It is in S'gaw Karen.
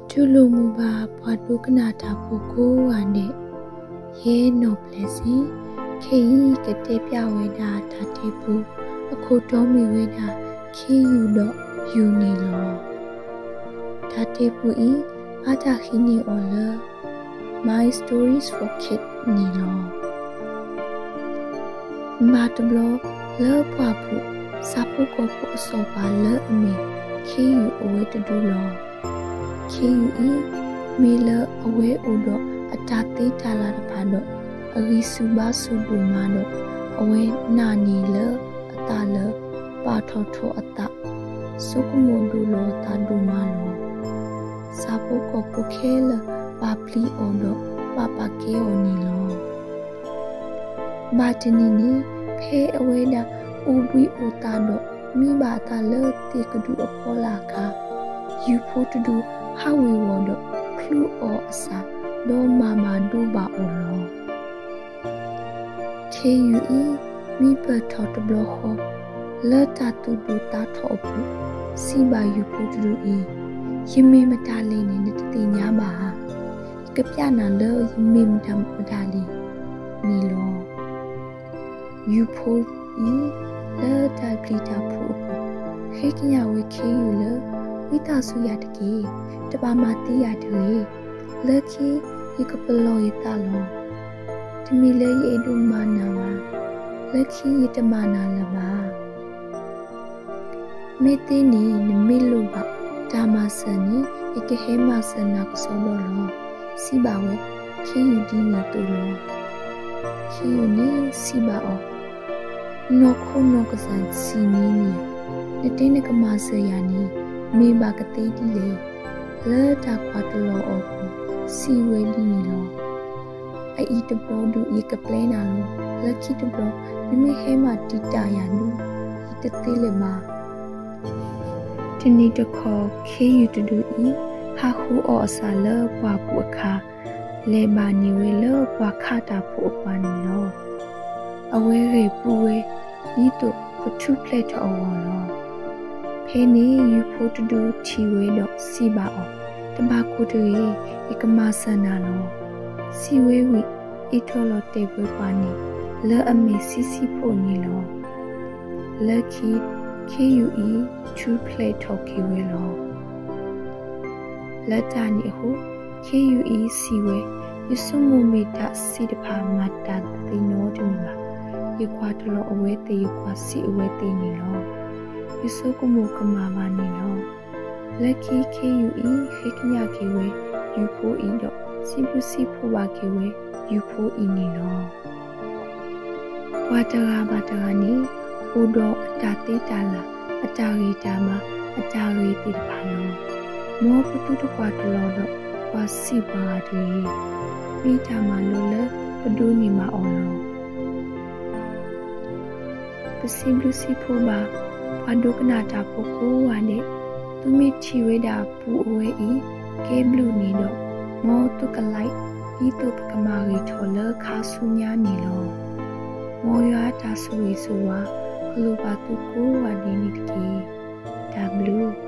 တူၢ်လိာ်မုာ်ဘၣ်ပှၤဒိကနၣ်တၢ်ဖိကိးဂၤဒဲး, ယဲနီၢ်ပျဲၢ်စ့ၣ်, ခဲအံၤကတဲပျၢ်ဝဲဒၣ်တၢ်တဲပူ, အခိၣ်တီမ့ၢ်ဝဲဒၣ် ခ့ယုၢ်ဒီးယုၢ်န့ၣ်လီၤ. တၢ်တဲပူအံၤ ဘၣ်တၢ်ဟံးန့ၢ်အီၤလၢ My Stories for Kids န့ၣ်လီၤ. ဘၣ်တဘျီလၢပှၢ်ပူၤ ဆၣ်ဖိကီၢ်ဖိအစီၤပၤလၢအမ့ၢ် ခ့ယုၢ်အိၣ်ဝဲတဒုလီၤ. ခ့ယုၢ်အံၤ မ့ၢ်လၢအဝဲအိၣ်ဒီးအတၢ်သ့တၢ်လၤတဖၣ်ဒီး အဂံၢ်ဆူၣ်ဘါဆူၣ်ဒိၣ်မးဒီး အဝဲနာ်န့ၢ်လၢအသးလၢ ပာ်ထီၣ်ထီၣ်အသး, ဆိကမိၣ်ဒိၣ်လီၤအသးဒိၣ်မးလီၤ. ဆၣ်ဖိကီၢ်ဖိခဲလၢာ်ပာ်ပျံၤအီၤဒီး ပာ်ပာ်ကဲအီၤန့ၣ်လီၤ. ဘၣ်တနံၤန့ၣ် ဖဲအဝဲဒၣ်အိၣ်ဘှံးအိၣ်သါဒီး မံဘၣ်အသးလၢသ့ၣ်ကဒုအဖီလာ်အခါ, ယုၢ်ဖိတဒုဟးဝ့ၤဝီၤဒီး ချုးအီၣ်အဆၣ်, ဒီးမၤဘၣ်ဒိဘၣ်အီၤလီၤ. ခ့ယုၢ်အံၤ မံပၢၢ်ထီၣ်တဘျီဃီ, လၢတၢ်သူၣ်ဒိၣ်သးထီၣ်အပူၤ, စံးဘၣ်ယုၢ်ဖိတဒုအံၤ, ယမ့ၢ်မတၤလဲၣ်န့ၣ် နတသ့ၣ်ညါဘၣ်ဧါ. ယကပျၢ်နၤလၢယမ့ၢ်မတၤမတၤလဲၣ်န့ၣ်လီၤ. ယုၢ်ဖိအံၤ လၢတၢ်ပျံၤတၢ်ဖုးအပူၤ, ဃ့ကညးဝဲခ့ယုၢ်လၢ ဝံသးစူၤယၤတက့ၢ်, တဘၣ်မၤသံယၤတဂ့ၤ. လၢခံယကပလီၢ်ယသးလီၤ. တမ့ၢ်လၢယအဲၣ်ဒိးမၤနၤဘၣ်. လၢခံယတမၤနၤလၢၤဘၣ်. မ့ၢ်သ့န့ၣ် နမ့ၢ်လိၣ်ဘၣ်တၢ်မၤစၢၤန့ၣ် ယကဟဲမၤစၢၤနၤကစီဒီလီၤ, စံးဘၣ်ဝဲခ့ယုၢ်ဒ်န့ၣ်အသိးလီၤ. ခ့ယုၢ်န့ၣ်စံးဘၣ်အီၤ, နီၢ်ခိနီၢ်ကစၢ်ဆံးန့ၣ်န့ၣ်, နတဲနကမၤစၢၤယၤန့ၣ် မ့ၢ်ဘၣ်ကသ့ဒ်လဲၣ်. လၢတၢ်ကွၢ်တလီၤအီၤအပူၤ စံးဝဲဒ်န့ၣ်လီၤ. အအံၤတဘျီဒုး ယကပျဲနၤလီၤ. လၢခံတဘျီ နမ့ၢ်ဟဲမၤတံာ်တာ်ယၤဒုး ယတသ့လၢၤဘၣ်. တနံၤတခီ ခ့ယုၢ်တဒုအံၤ ဟးဃုအီၣ်အဆၣ်လၢပှၢ်ပူၤအခါ, လဲၤဘၣ်န့ၢ်ဝဲလၢပှၢ်ခးတၢ်ဖိအပှၤန့ၣ်လီၤ. အဝဲဂဲၤပူၤဝဲ ဒ်သိးကထူၣ်ဖျဲးထီၣ်အဂီၢ်လီၤ. ဖဲန့ၣ်ယုၢ်ဖိတဒုထံၣ်ဝဲဒီးစံးဘၣ်အီၤ, တဘၣ်ကိၢ်တဂ့ၤ, ယကမၤစၢၤနၤလီၤ. စံးဝဲဝံၤ အ့ၣ်ထီၣ်လီၤတဲာ်ပှဲၤပှၤန့ၣ် လၢအမ့ၢ်ဆံးဆံးဖိန့ၣ်လီၤ. လၢခံ ခ့ယုၢ်အံၤထူၣ်ဖျဲးထီၣ်က့ၤဝဲလီၤ. လၢတၢ်န့ၣ်အဃိ ခ့ယုၢ်အံၤစံးဝဲ, ယဆိကမိၣ်မ့ၢ်တၢ်စံးတဖၣ်မၤတၢ်သ့နီတမံၤဘၣ်. ယကွၢ်တလီၤအဝဲသ့ၣ် ယကွၢ်ဆံးအဝဲသ့ၣ်န့ၣ်လီၤ. ယဆိကမိၣ်ကမၣ်ဘၣ်န့ၣ်လီၤ. လၢခံခ့ယုၢ်အံၤဃ့ကညးက့ၤဝဲယုၢ်ဖိအံၤဒီး စံးဘျုးစံးဖှိၣ်ဘၣ်က့ၤဝဲယုၢ်ဖိအံၤန့ၣ်လီၤ. ပှၤတဂၤဘၣ်တဂၤန့ၣ် အိၣ်ဒီးအတၢ်သ့တၢ်လၤ, အတၢ်ဂံၢ်တၢ်ဘါ, အတၢ်ဂ့ၤသ့ၣ်တဖၣ်လီၤ. မ်ပသုတကွၢ်တလီၤဒီးကွၢ်ဆံးပှၤဂၤတဂ့ၤ. မ့ၢ်တၢ်မၤလိလၢပဒိးန့ၢ်ဘၣ်အီၤလီၤ. ပစံးဘျုးစံးဖှိၣ်ဘၣ် ပှၤဒိကနၣ်တၢ်ဖိကိးဂၤဒဲး, သုမ့ၢ်ထံၣ်ဝဲဒၣ်ပူအဝဲအံၤ ကဲဘျုးန့ၣ်ဒီး, မ်သုက like ဒ်သိးပကမၤဂ့ၤထီၣ်လၢခါဆူညါန့ၣ်လီၤ. မ်ယွၤအတၢ်ဆိၣ်ဂ့ၤဆိၣ်ဝါ ကလိၣ်ဘၣ်သုကိးဂၤဒဲးန့ၣ်တက့ၢ်. တၢ်ဘျုး